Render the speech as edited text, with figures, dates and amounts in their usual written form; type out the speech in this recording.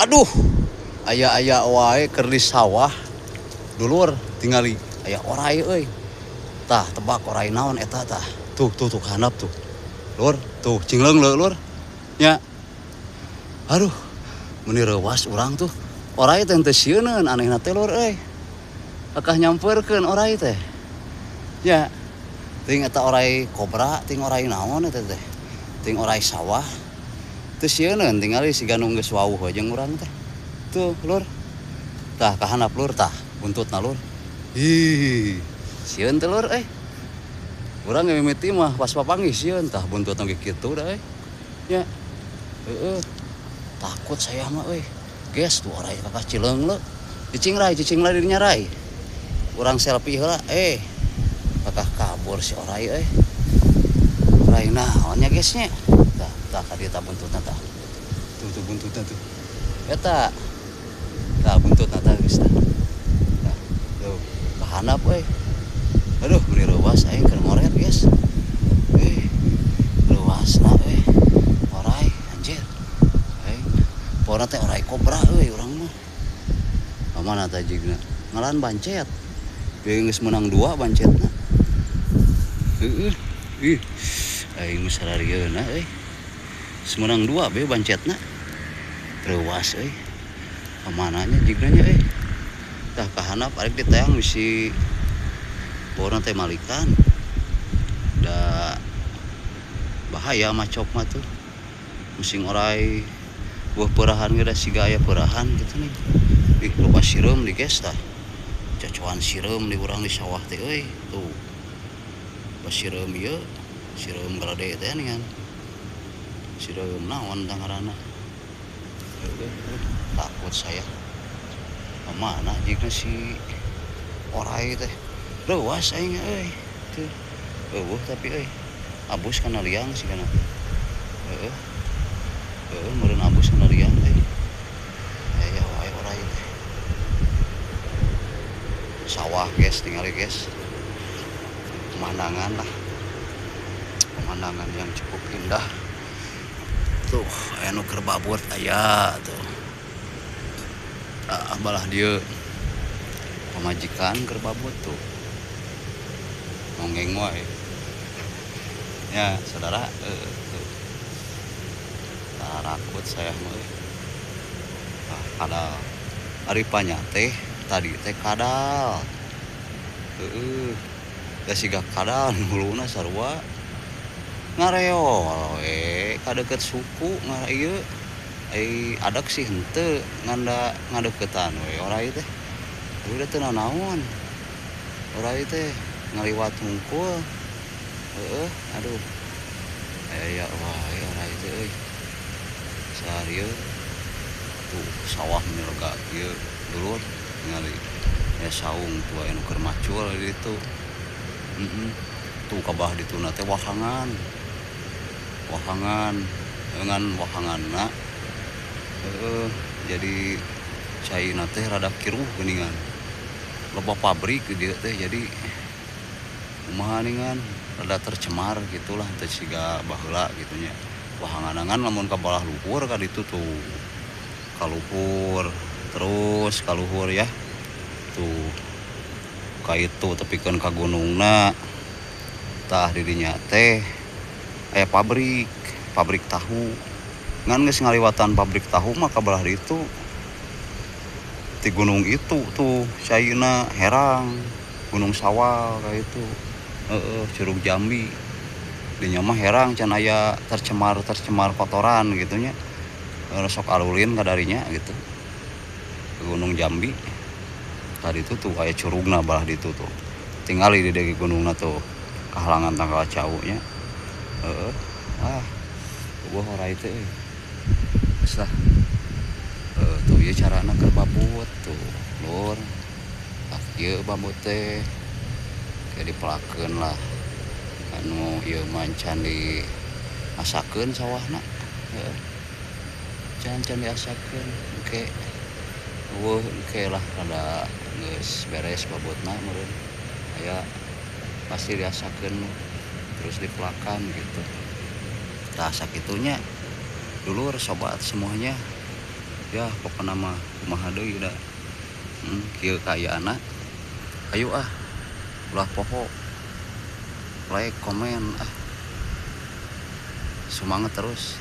Aduh, aya-aya wae keur di sawah. Dulur tingali aya orai euy. Tah tebak orai naon eta tah. Tuh tuh tuh ka handap tuh. Lur, tuh cingleung leu lur. Nya. Aduh, meuni reuwas urang tuh. Orai teh henteu sieuneun anehna teh lur euy. Akah nyampeurkeun orai teh. Nya. Ting eta orai kobra, ting orai naon eta teh. Ting orai sawah. Teu sieuneun tingali siga nu geus wawuh we jeung urang teh. Tuh lur. Tah ka handap lur tah, buntutna lur. Ih, sieun teh lur euy. Urang ge mimiti mah pas papanggih sieun tah buntutna ge kitu da euy. Nya. Heeh. Takut saya mah euy. Ges tuh orai kakak cileung leu. Cicing rai, cicing lah dirinya rai. Urang selfie heula eh. Kakak kabur si orai euy. Orai naon nya guys nya. Tah, tah ka dieu tah buntutna tah. Tuh tuh buntutna tuh. Eta. Tah buntutna tah geus tah. Tah, tuh ka handap euy. Aduh, meuni reuwas aing keur ngoret guys. Eh, reuwasna euy. Orai anjir. Aing pokona teh orai kobra euy urang mah. Mana tah jigna? Ngalan bancet. Bieu geus meunang 2 bancetna. Heeh. Ih, aing mah sararieuna euy. Geus meunang 2 be bancetna. Reuwas euy. Kamana nya jigna nya euy. Tah ka handap arek diteang bisi baurna teh malikan. Da bahaya macok mah tuh. Musing orai buah peurahan ge da siga aya peurahan kitu nih. Ih, loba sireum di guys tah. Cacoan sireum di urang di sawah teh euy. Tuh. Loba sireum ieu, sireum galede teh nih kan. Sireum naon tah ngaranna. Takut saya. Mana jigna si orai teh. Reuwas aing euy. Tuh. Eueuh tapi euy. Abus kana liang sigana. Heeh. Heeh, meureun abus kana liang teh. Aya wae orai teh. Sawah guys, tingali guys. Pemandangan lah. Pemandangan yang cukup indah. Tuh, aya nu keur babut aya tuh. Ah, balah dieu. Pamajikan keur babut tuh. Nonggeng wae. Ya, saudara, tuh. Tarakut saya mah euy. Ah, kadal. Ari panya teh tadi teh kadal. Heeh. Da siga kadal huluna sarua. Ngareol we ka deukeut suku ngara ieu. Ai adak sih henteu ngan da ngadeuketan we orai teh. Udah teu nanaon. Orai teh ngaliwat hungkul. Heeh, aduh. Aya wae orai teh euy. Sarieu tuh sawah meni lega ieu dulur tingali. Ya saung tuh aya nu keur macul di ditu. Heeh. Tuh kabah dituna teh wahangan. Wahangan dengan wahanganna heeh, jadi caina teh rada kiruh geuningan. Loba pabrik di dieu teh jadi kumaha ningan rada tercemar gitulah teu siga baheula gitu nya. Wahangan-angan lamun ka balah luhur ka ditu tuh. Ka luhur terus ka luhur ya. Tuh. Ka itu tepikeun ka gunungna. Tah di dinya teh aya pabrik, pabrik tahu. Ngan geus ngaliwatan pabrik tahu mah ka belah ditu. Ti gunung itu tuh caina herang, Gunung Sawal ka itu. Heeh, Curug Jambi. Dinya mah herang can aya tercemar-tercemar kotoran gitu nya. Sok alulin ka darinya gitu. Ke Gunung Jambi. Tadi itu tuh aya curugna balah ditu tuh. Tingali di dege gunungna tuh. Kahalangan tangkal cau nya. Heeh. Ah, eueuh orai teh euy. Geus lah. Tuh ieu carana keur babut tuh, lur. Tah ieu babut teh. Kayak dipelakeun lah. Anu ieu mah can diasakeun sawahna. Heeh. Can can diasakeun engke eueuh engke lah rada geus beres babutna meureun. Aya pasti diasakeun terus dipelakan gitu. Tah sakitunya dulur sobat semuanya. Ya pokona mah kumaha deui da. Kieu kaayaanna. Ayo ah, ulah poho like, komen ah. Semangat terus.